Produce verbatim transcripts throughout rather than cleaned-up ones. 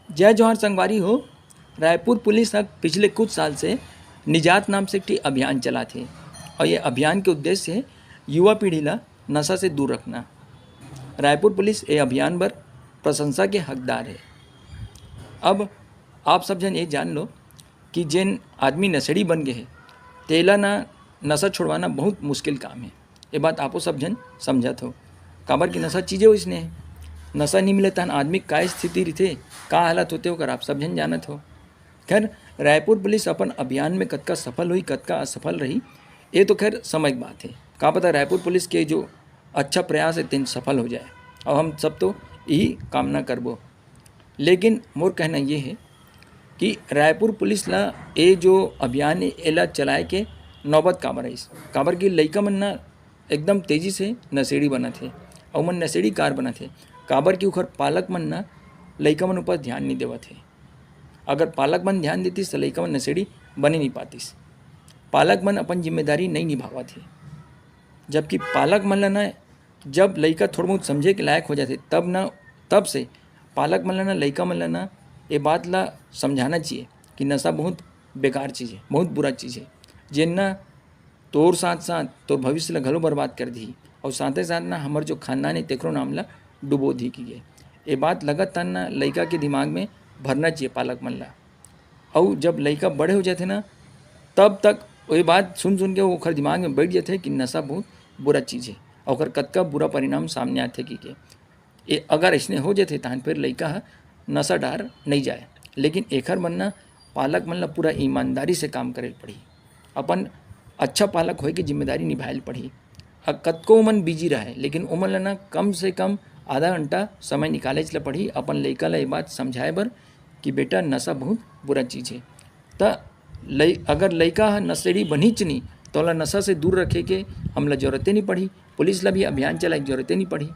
जय जोहार संगवारी हो। रायपुर पुलिस ह पिछले कुछ साल से निजात नाम से एक ठी अभियान चलाथे और ये अभियान के उद्देश्य हे युवा पीढ़ी ला नशा से दूर रखना। रायपुर पुलिस ये अभियान बर प्रशंसा के हकदार हे। अब आप सब झन ये जान लो कि जेन आदमी नशेड़ी बन गे हे, तेला ना नशा छुड़वाना बहुत मुश्किल काम हे। ये बात आपो सब झन समझत हो, काबर कि नशा चीजे वइसने हे। नशा नहीं मिले तहन आदमी का स्थिति रहिथे, का हालत होथे, ओकर आप सब झन जानत हो। खैर, रायपुर पुलिस अपन अभियान में कतका सफल हुई, कतका असफल रही, ये तो खैर समय की बात हे। का पता रायपुर पुलिस के जो अच्छा प्रयास हे तेन सफल हो जाए, और हम सब तो यही कामना करबो। लेकिन मोर कहना ये हे कि रायपुर पुलिस ला ये जो अभियान हे, एला चलाए के नौबत काबर आइस? काबर कि लइका मन ना एकदम तेजी से नशेड़ी बनत हे, अउ मन नशेड़ी कार बनत हे, काबर कि उखर पालक मन ना लइका मन ऊपर ध्यान नहीं देवत हे। अगर पालक मन ध्यान देतिस, त लइका मन नशेड़ी बने नहीं पातिस। पालक मन अपन जिम्मेदारी नहीं निभावत हे, जबकि पालक मन ला ना, जब लइका थोड़ा बहुत समझे के लायक हो जाथे, तब ना, तब से पालक मन ला ना, लइका मन ला ना, ये बात ला समझाना चाहिए कि नशा बहुत बेकार चीज़ हे, बहुत बुरा चीज़ हे, जेन ना तोर साथ साथ तोर भविष्य ला घलो बर्बाद कर दिही, और साथे साथ ना हमर जो खानदान हे तेकरो नाम ला डुबो दिही। कि ये, ये बात लगातार ना लइका के दिमाग में भरना चाहिए पालक मन ला। अउ जब लइका बड़े हो जाथे ना, तब तक ये बात सुन सुन के ओखर दिमाग में बैठ जाथे कि नशा बहुत बुरा चीज़ हे, और ओकर कतका बुरा परिणाम सामने आथे कि के। ये अगर अइसने हो जाथे, तहन फिर लइका ह नशा डार नहीं जाए। लेकिन एखर मन ना पालक मन ला पूरा ईमानदारी से काम करे ल पड़ही, अपन अच्छा पालक होए के जिम्मेदारी निभाए ल पड़ही। अ, कतको ओमन बिजी रहे, लेकिन ओमन ला ना कम से कम आधा घंटा समय निकाले ल पड़ही अपन लइका ला ये बात समझाए बर कि बेटा, नशा बहुत बुरा चीज़ हे। त लइ-, अगर लइका ह नशेड़ी बनहीच नहीं, त ओला नशा से दूर रखे के हमला जरूरते नहीं पड़ही, पुलिस ला भी अभियान चलाए के जरूरते नहीं पड़ही।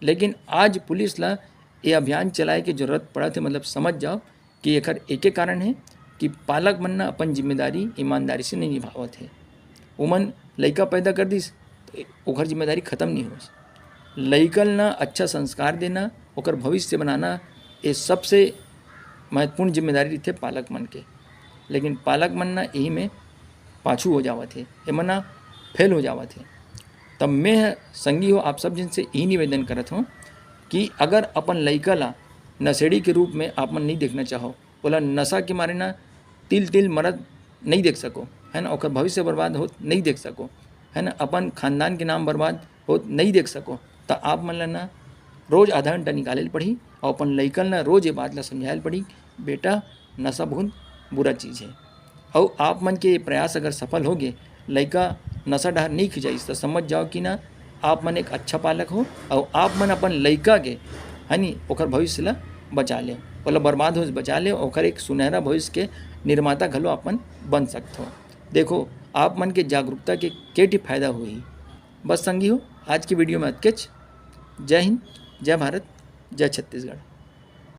लेकिन आज पुलिस ला ये अभियान चलाए के जरूरत पड़त हे, मतलब समझ जाओ कि एखर एके कारण हे कि पालक मन ना अपन जिम्मेदारी ईमानदारी से नहीं निभावत हे। ओमन लइका पैदा कर दिस, त ओखर जिम्मेदारी खत्म नहीं होइस। लइकन ला अच्छा संस्कार देना, ओकर भविष्य बनाना, ये सबसे महत्वपूर्ण जिम्मेदारी रहिथे पालक मन के। लेकिन पालक मन ना यही में पाछू हो जावत हे, एमन ना फेल हो जावत हे। तब मैं ह, संगी हो, आप सब जन से यही निवेदन करत हूँ कि अगर अपन लइका ला नशेड़ी के रूप में आप मन नहीं देखना चाहो, ओला नशा के मारे ना तिल तिल मरत नहीं देख सको, है ना, ओकर भविष्य बर्बाद होत नहीं देख सको, है ना, अपन खानदान के नाम बर्बाद होत नहीं देख सको, त आप मन ला ना रोज आधा घंटा निकाले ल पड़ही और अपन लइकन ला रोज ये बात ला समझाए ल पड़ही, बेटा, नशा बहुत बुरा चीज़ हे। और आप मन के ये प्रयास अगर सफल हो गे, लइका नशा डहर नहीं खिंचाइस, त समझ जाओ कि ना आप मन एक अच्छा पालक हो और आप मन अपन लइका के, है नी, ओकर भविष्य ला बचा ले, ओला बर्बाद होए से बचा ले, ओकर एक सुनहरा भविष्य के निर्माता घलो आप मन बन सकत हो। देखो, आप मन के जागरूकता के के ठी फायदा होही। बस संगी हो, आज की वीडियो में अतकेच। जय हिंद, जय भारत, जय छत्तीसगढ़।